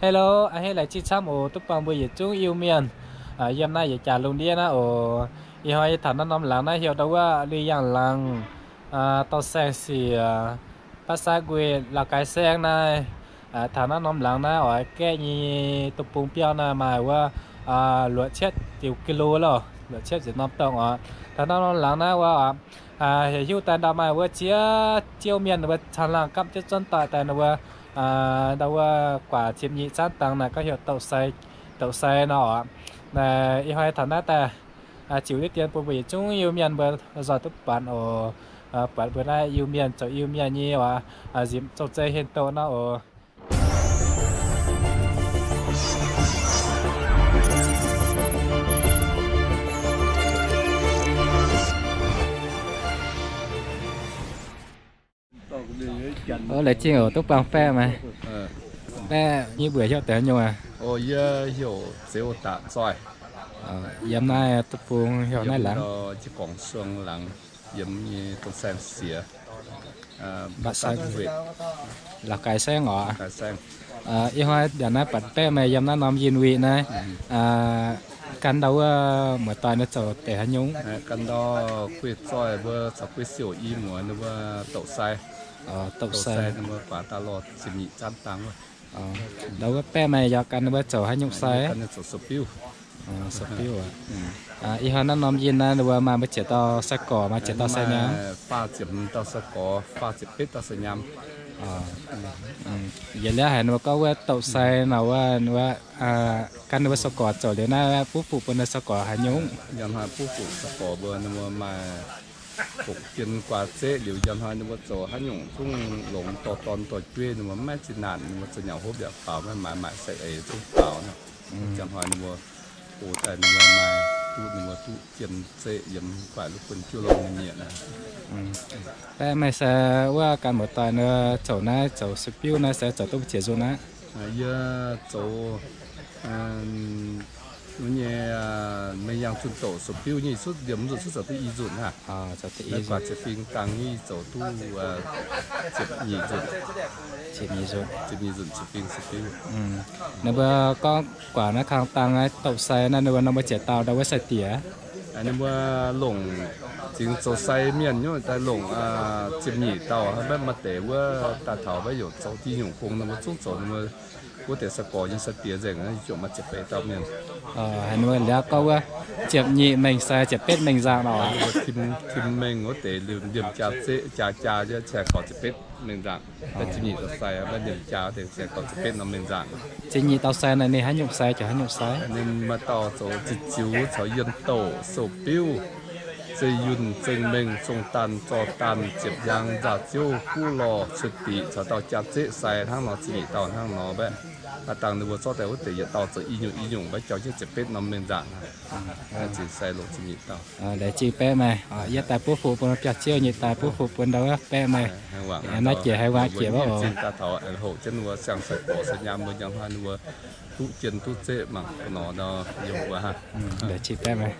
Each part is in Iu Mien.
Hello, a'hneiv laengz zingh camv oc, duqv buangh mbuo yietc zungv Iu-Mienh yiem naaiv yietc jaax lungh ndiev naaiv oc. Ih hnoi yie taux naaiv norm laangz naaiv heuc ndau wuov Lui Yangh Laangz, Dorh Saeng Siex, Baav Sai Nqueih, Laauv Gaix Saeng naaiv. Taux naaiv norm laangz naaiv oix gaeqv nyei deic-bung biauv naaiv maaih wuov luoqc cietv diuh ki lo loh, luoqc cietv ziepc norm dongh oc. Taux naaiv norm laangz naaiv wuov oc, hiuv daaih ndau maaih wuov ziex ziouv mienh wuov caangh laangh gapv jienv zuonv doic daaih wuov, ndau wuov guaax ziepc nyeic zaanv dangx naaic gorngv heuc Doqc Sai, Doqc Sai nor oc. Naaic ih hnoi taux naaiv daaih ziux diqv dien bun mbuo yietc zungv Iu-Mienh mbuo nzoih duqv buatc oc. Buatc mbuo naaiv Iu-Mienh zoux Iu-Mienh nyei oc, nzipc zong-zei hien doqc nor oc. Laengz zingh oc, duqv buangh baeqv maah. Baeqv nyei mbuox heuc deix haaix nyungc aqv? Yie heuc Zeux Daqc Zoih. Yiem naaiv deic-bung heuc naaiv laangz, Gorngv Suong laangz, yiem nyei Dong Saeng Siex, Mbaac Sai, Laauv Gaix Saeng oc. Ih hnoi yaac naaiv buatc baeqv meih yiem naaiv norm yinh wic naaiv, gan ndau wuov muoz-doic naaiv zoux deix haaix nyungc? Gan ndau guei zoih mbuo caux guei siouc i muoz ninh mbuo doqc sai. Doqc sai ninh mbuo guaax daaih lorh ziepc nyeic zaanv dangx wuov. Ndau wuov baeqv meih yaac gan ninh mbuo zoux haaix nyungc sai? Zoux sou-biuv. Ih hnoi naaiv norm yinh naaiv ninh mbuo maaih mbuo ziepc dauh sai-gorx, maaih ziepc dauh sai nyaam. Faah ziepc hmz dauh sai-gorx, faah ziepc betv dauh sai nyaam. Yietc liuz haiz ninh mbuo gorngv wuov doqc sai nor wuov, gan ninh mbuo sai-gorx zoux liuz naaiv butv fuqv bun ninh sai-gorx haaix nyungc? Yiem hnoi butv fuqv sai-gorx mbuo ninh mbuo maaih hopc jien guaax zeqv liuz, yiem hnoi ninh mbuo zoux haaix nyungc zungv longx, dorh dorn dorh jueiv ninh mbuo maiv zinh naanc, ninh mbuo zoux nyanc hopv yaac faaux, maiv maaiz maaic saeng eix zungv faaux nor. Yiem hnoi ninh mbuo oix daaih ninh mbuo maaih duqv, ninh mbuo duqv jien zeqv yiem guaax luv bun juov lorh ninh nyieqc naaiv. Baeqv meih se wuov gan muoz-doic ninh zoux naaiv, zoux sou-biuv naaiv se zoux duqv mbuo ziex nzunc aqv? Yie zoux nyei mengh yaangh zunh doqc sou-biuv nyei, suv ndiemc nzunc suv zoux duqv i nzunc aqv. Guaax ziepc fingx dangh nyei zoux duqv ziepc nyeic nzunc. Ziepc nyeic nzunc, ziepc fingx sou-biuv. Ninh mbuo gorngv guaax naaiv kang dangh naaiv doqc sai naaiv ninh mbuo norm mbuo ziepc dauh ndau wuov sai-diex. Ninh mbuo longc zingx zoux sai mienh nyei daaih longc ziepc nyeic dauh, maiv maaih deix wuov daaih taux maiv yaac zoux diuh nyungc gong ninh mbuo zungv zoux ninh mbuo wuov deix sai-gorx nyei sai-diex nzengc, jomc maaih ziepc beiv dauh mienh. Haiz ninh mbuo liuz gorngv wuov ziepc nyeic mengh sai ziepc betv mengh nzangc nor. Tim mengh wuov deix liemh jaa zeqv jaa jaa ziangh gorx ziepc betv mengh nzangc. Ziepc nyeic dauh sai maiv liemh jaa wuov deix ziangh gorx ziepc betv nor mengh nzangc. Ziepc nyeic dauh sai naaiv ninh haaix nyungc sai, jomc haaix nyungc sai? Ninh maaih dauh zoux ziqc ziux caux yienh douc sou-biuv, zeiv yunh, zengh mengh, zong daanh, zorh daanh, ziepc hnyangx, nzaah ziouv, guv lorh, cuotv diqc caux dauh jaa zeqv sai hnangv nor, ziepc nyeic dauh hnangv nor mbaeqv. Aav dangh ninh mbuo zorqv daaih wuov deix yietc dauh zoux i nyungc i nyungc mbaeqv jauv jienv ziepc betv norm mengh nzangc. Zingh sai longc ziepc nyeic dauh. Laengz zingh baeqv meih, yie daaih butv fuqv bun biauv-ziouv nyei daaih butv fuqv bun ndau wuov baeqv meih. Naaiv jiex haiz waac jiex wuov oc. Daaih taux houc jienv ninh mbuo siang-sai-gorx sai-nyaam mbuo njang hnoi ninh mbuo duqv jien duqv zeqv mangc nor nor yiem wuov. Laengz zingh baeqv meih.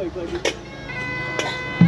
Mbuo faanh aengx dangx aqv.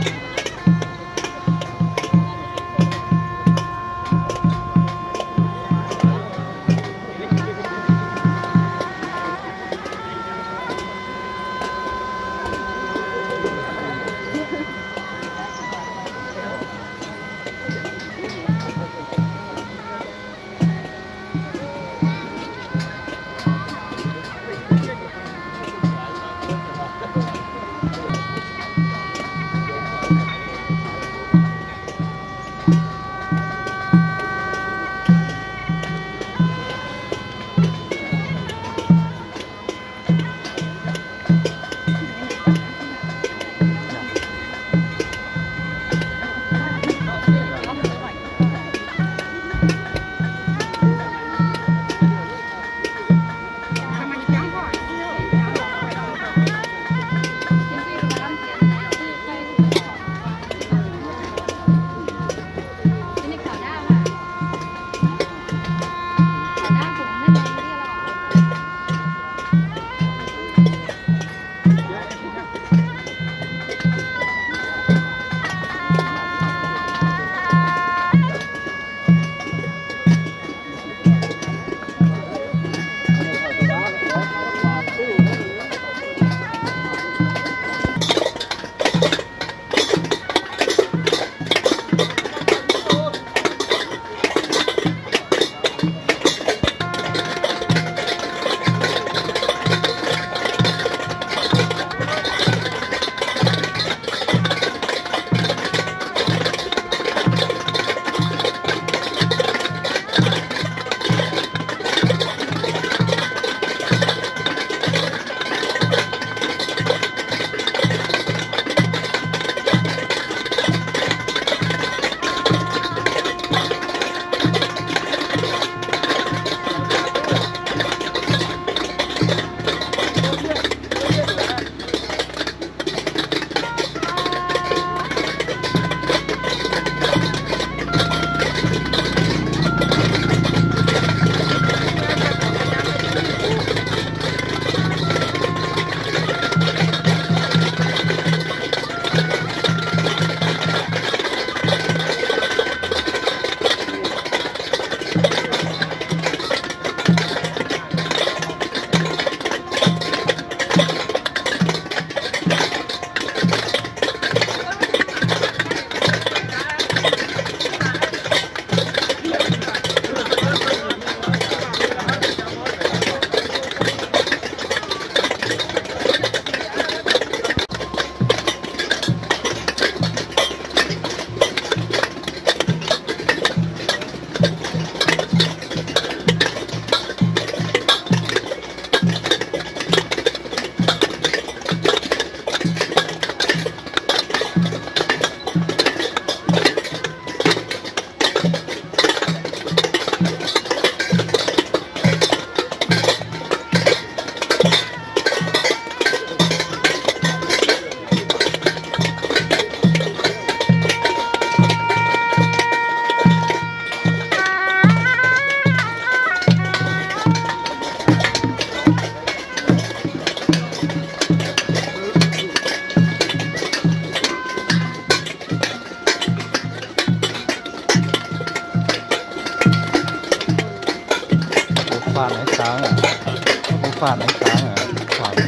Mbuo faanh aengx dangx aqv. Faanh.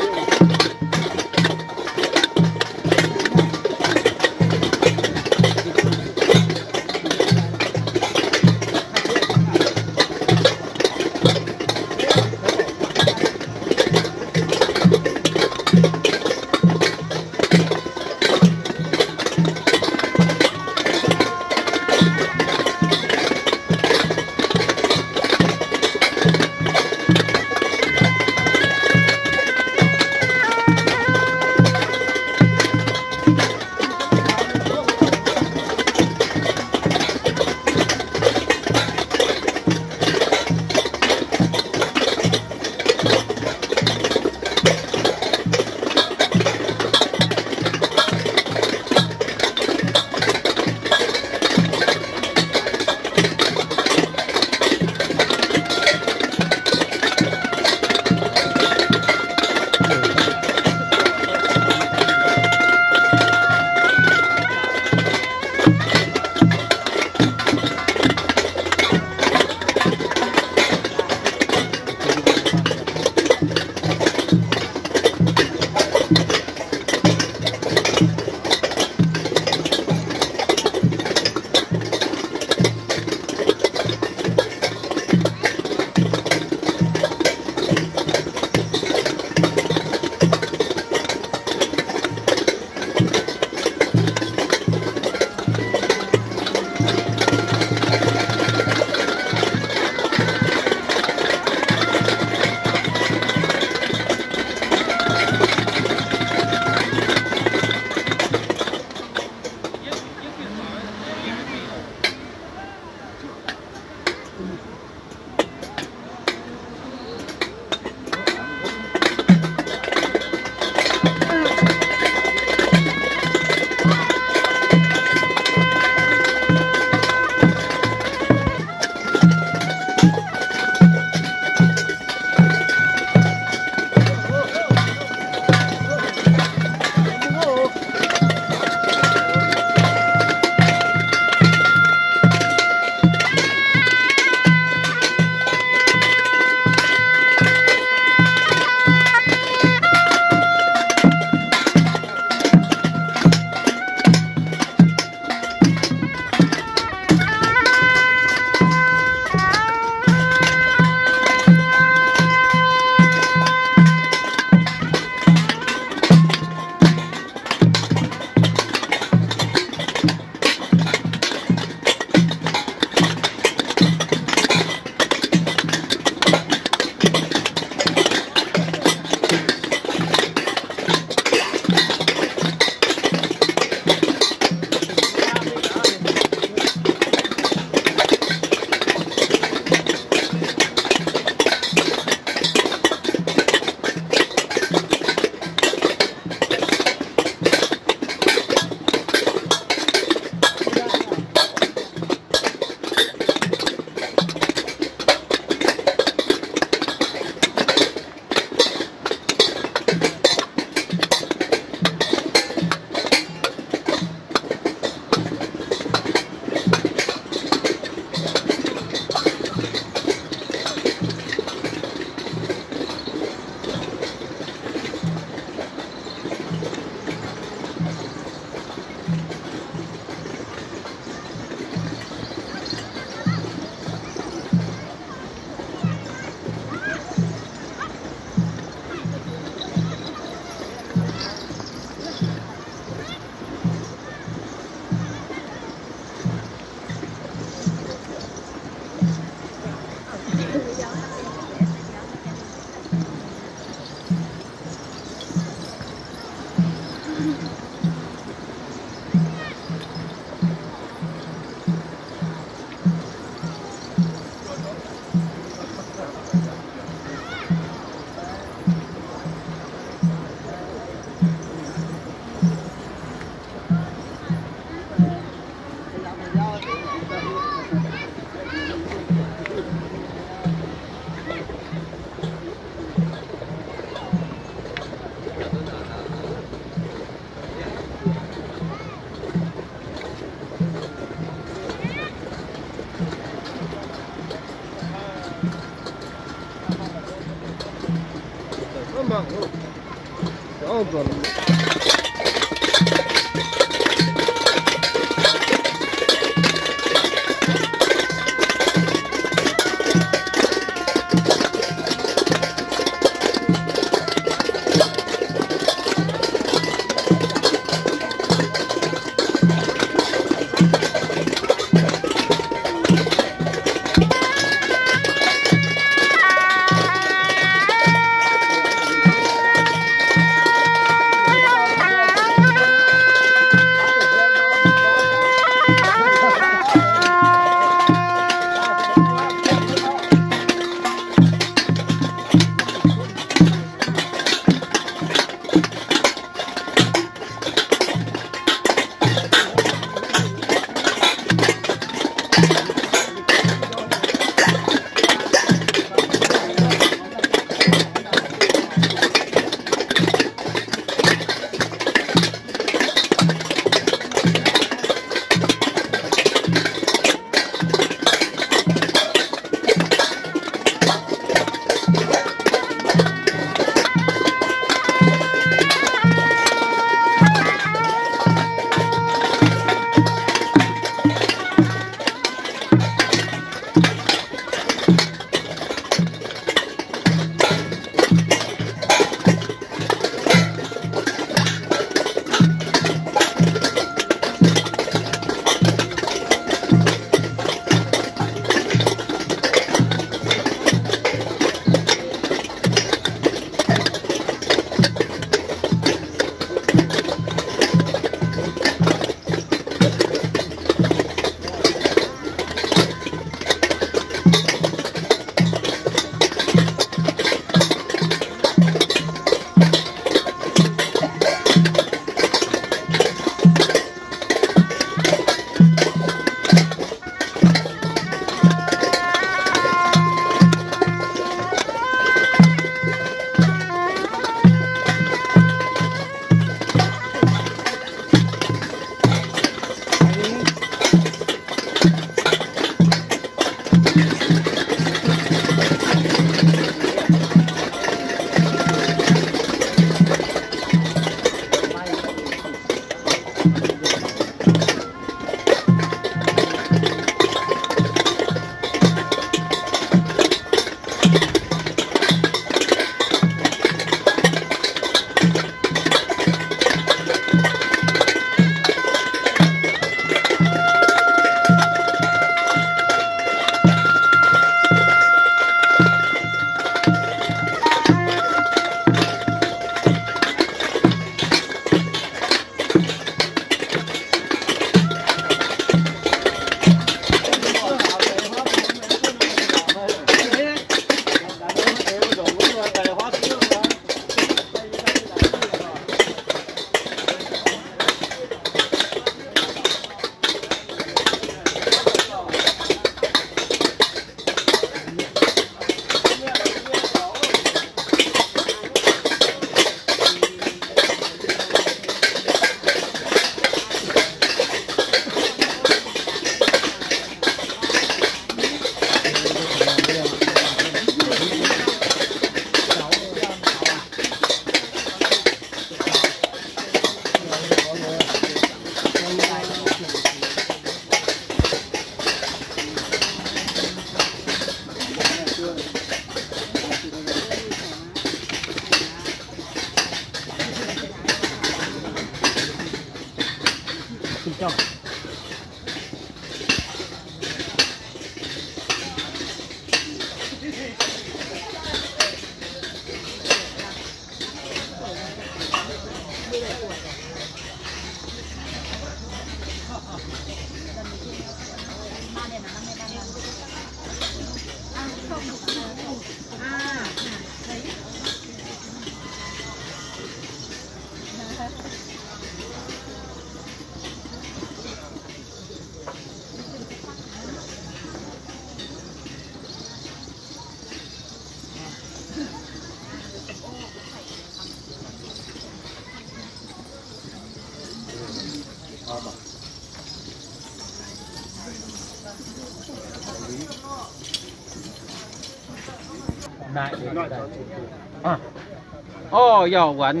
Orv, yaac wuonx,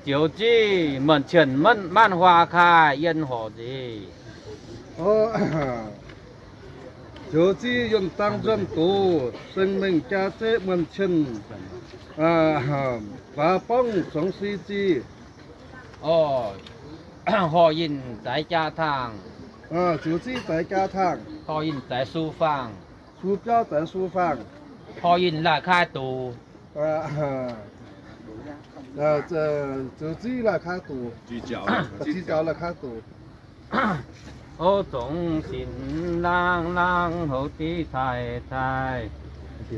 ziouc ziv muonc cien maanc huaax kaaix yienh horc nziex. Ziouc ziv yuonh dang nzuonx doz, seng mengh jaa zeqv muonc cien, faaux borngv zuangx si ziqv. Horc yinh zaix jaa taangh. Ziouc ziv zaix jaa taangh. Horc yinh zaix su faangh. Su biauv zaix su faangh. Horc yinh laaih kaaix doz. Ziouc ziv laaih kaaix doz. Ziqv nzaaux laaih kaaix doz. O zongx sinx laangh laangh, houv div taaih taaih,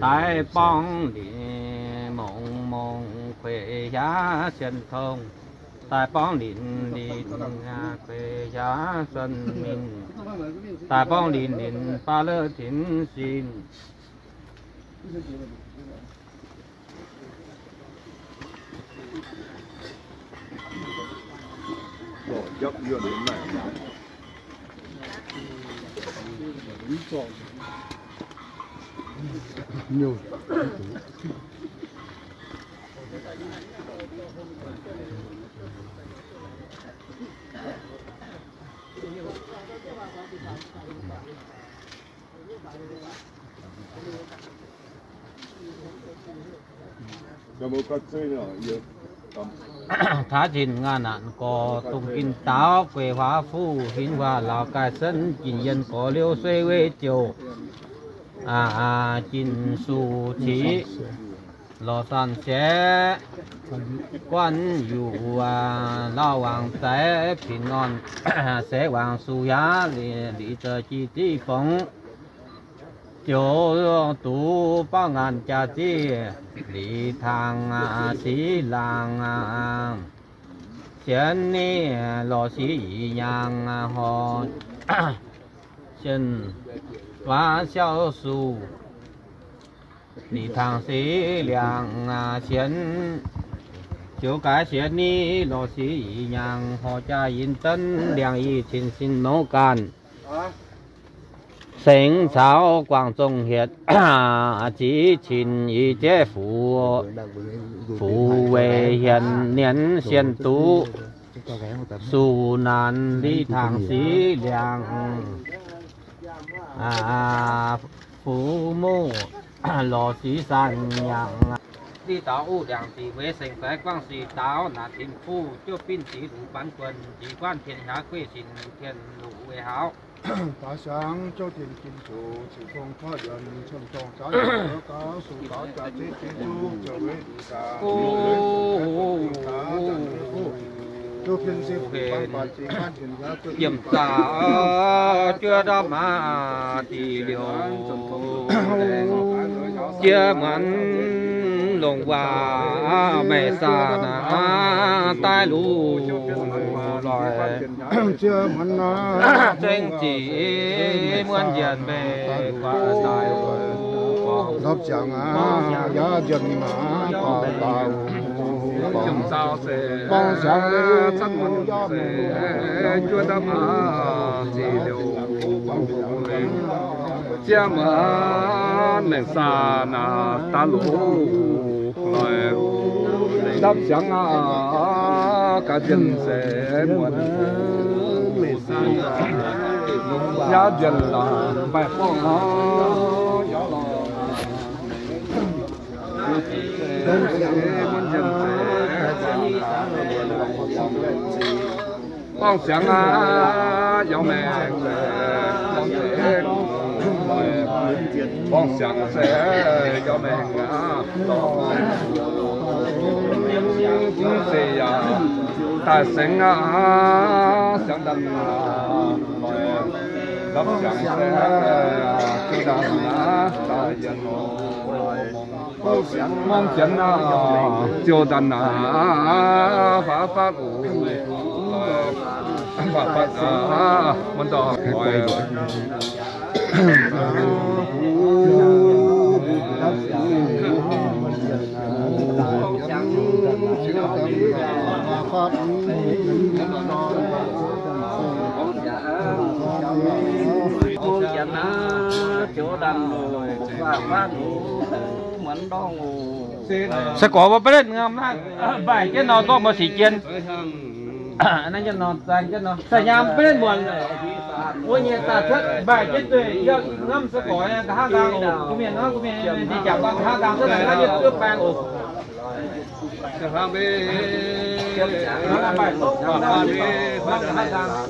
daaih borngv linc mongc mongc kueic hiaav cien tongh, daaih borngv linc linc kueic hiaav suonc mingh, daaih borngv linc linc baav lov tinx sin. Taaix zinh ngaih naanc gorx, dongh gin daaux gueic huaav fuqv hinv huaav laauh gaaih senv jin yienh gorx liouh suiv weic jouh jin suc ciqv lorz sanh sieqv guanv yuqc lauh wangc zaiv pin norn seix wangc suc hiaav lic za'jih div fongx. Ziouc duqv bauv ngaanc jaax ziev lic tangx siqv laangh, sienx ni lorz siqv yie nyaangh horc, sienx waac siauv suc lic tangx siqv liangx sienx. Ziouc gaaix sienx ni lorz siqv yie nyaangh horc jaa yinh zunv liangx yie cin sin mouz ganh. Sengx caux guangc zong hietc ziqv cin yie jeiv fuqv, fuqv weic hienx nienx sienh duqv suc naanc lic tangx siqv liangx fuqv muqv lorz siqv sanh nyaangh. Div taux uv ndiangx ziqc weic sengx faix guangv sic daaux naanc tin fuqv jouv binv ziqc luc banx guonh ziqc guanv tien hiaav gueiv sin tien luc weic haaux. Daux siangx jouv tien jin zoqc cing fong tov yuonx cun-dorngh zaaux yietc gaux suc gaux jaax zeiv jienv zungv zoux weic Jiem zaux juov ndorm aqv, diuh liouh jiex muonz longc waac meih saah naaic daaih luv loic. Zengv ziqc muonz njienc meih guaax daaih Ndortv ziangx aqv, yaac njiemc aqv, daaih daaih. Bang ziangx, juov ndorm aqv, ziqc liouh, jiex muonz lengc saah naaic daaih luv loic. Ndortv ziangx aqv, gaax njiemc se muonz, yaac njiemc laaix mbaih borngh nor, muonz njiemc se Borngz siangx aqv, yau maengx, borngz siangx se yau maengx aqv. Mv zeiz yaac daaih sengx aqv, siangx daaih aqv, ndapv siangx se ziouc daaih aqv, daaih yienc. Mangv jienv aqv, ziouc daaih aqv, faaux fatv oc. Faaux fatv aqv, muonz dauh oix. Sai-gorx mbuo baav letv ngam naaiv, mbaih jienv nor zorqv mbuo sic jien. Naaiv jienv nor, zaang jienv nor, sai-nyaam baav letv muonc. Wuov nyei daaih cuotv mbaih jienv zueih yiem ngamv sai-gorx nyei nqa'haav nqaang oc. Guv mienh nor, guv mienh ninh jangx nqa'haav nqaang cuotv naaiv nyei zuov baeng oc. Mbaih nqa'haav nqaang.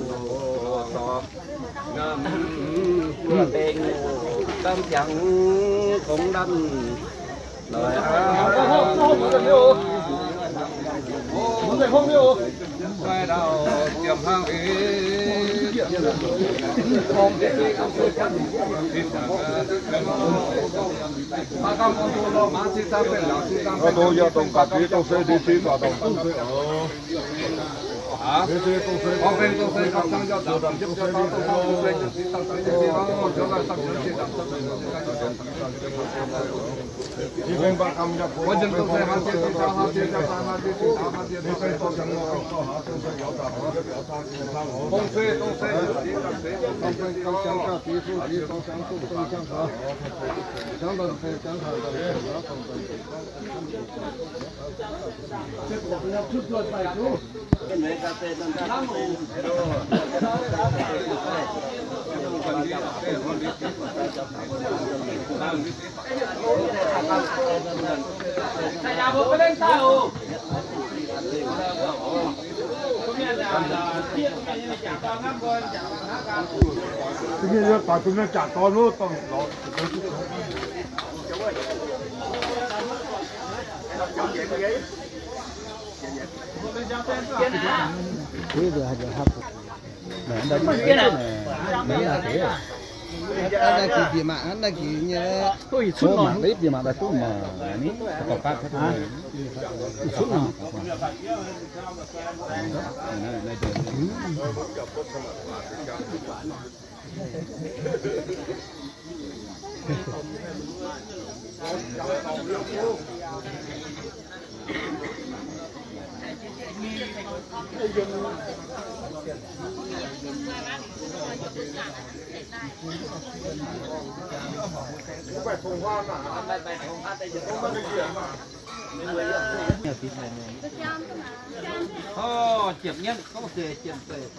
Orv, ziepc nyeic, dongh se jienv zeiz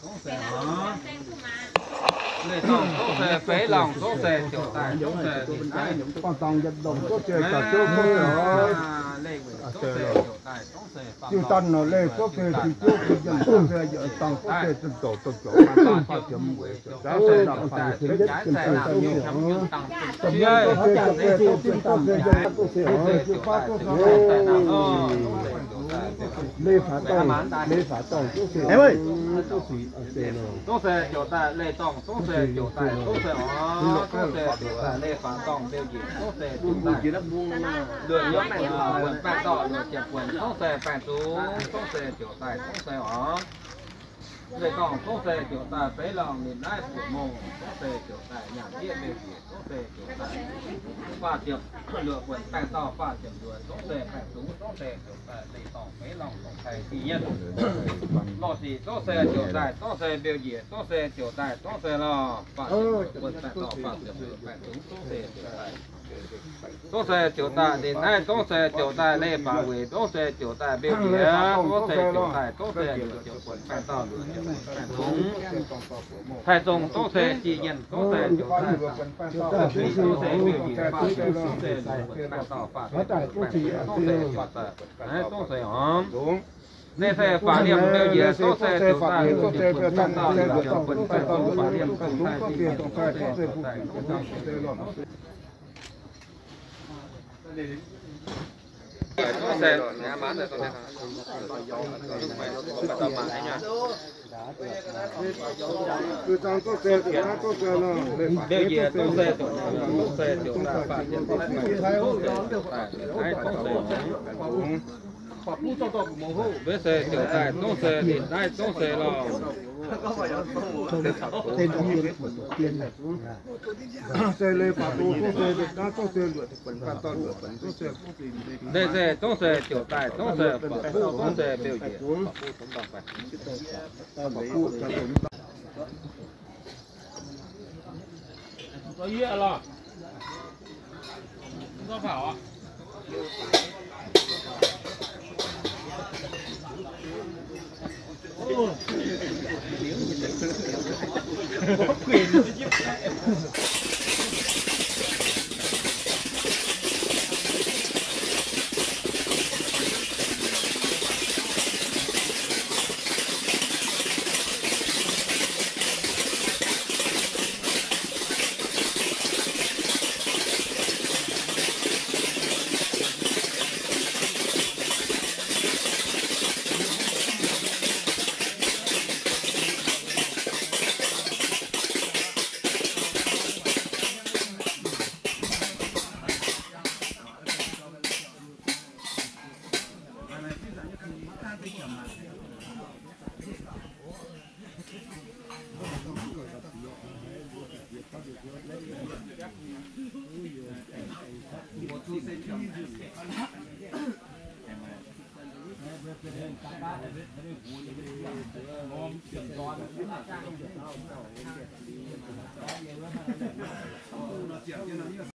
dongh se orv. Leih dorngh, dongh se feix lorngh, dongh se ziouc daaih, dongh se ninh naaiv. Leih weic, dongh se ziouc daaih, dongh se faam lorngh, leih dongh se ziouc daaih, dongh se ziouc daaih, dongh se ziouc daaih, leih faam dorngh, leih faam dorngh, dongh se Dongh se ziouc daaih leih dorngh, dongh se ziouc daaih, dongh se orv, dongh se ziouc daaih leih faam dorngh, leih njiec, dongh se ziouc daaih. Luonc nyei maengc buonc baengh dorh, luonc ziepc buonc, dongh se baengh zungx, dongh se ziouc daaih, dongh se orv. Leih dorngh, dongh se ziouc daaih feix lorngh, ninh naaiv buoc mongh, dongh se ziouc daaih nyaanh diev, leih njiec, dongh se ziouc daaih. Faah ziepc luoqc buonc baengh dorh, faah ziepc luoqc, dongh se baengh zungx, dongh se ziouc daaih leih dorngh feix lorngh, dongh se feix nyeic. Lorh sic, dongh se ziouc daaih, dongh se mbiouh njiec, dongh se ziouc daaih, dongh se lorh. Faah ziepc luoqc buonc baengh dorh, faah ziepc luoqc baengh zungx, dongh se ziouc daaih. Dongh se ziouc daaih, ninh naaiv dongh se ziouc daaih leih faam weic, dongh se ziouc daaih mbiouh njiec, dongh se ziouc daaih, dongh se luoqc ziepc buonc baengh dorh, luoqc ziepc buonc baengh zungx. Taaih zongh dongh se jiex yienh, dongh se ziouc daaih, dongh se mbiouh njiec, faah ziepc, dongh se luoqc ziepc buonc baengh dorh, faah ziepc luoqc baengh zungx, dongh se ziouc daaih. Naaiv dongh se orv. Naaiv se faatv liemh beu njiec, dongv se ziouc daaih, dongv se ziouc daaih, dongv se ziouc daaih, dongv se ziouc daaih, dongv se ziouc daaih, dongv se ziouc daaih. Beu njiec dongv se ziouc daaih, dongv se ziouc daaih, faatv liemh dongv se ziouc daaih, naaiv dongv se. Beu se ziouc daaih, dongv se, naaiv dongv se lorh. Se leiz faatv dongv se, dongv se, leiz se dongv se ziouc daaih, dongv se, dongv se beu njiec.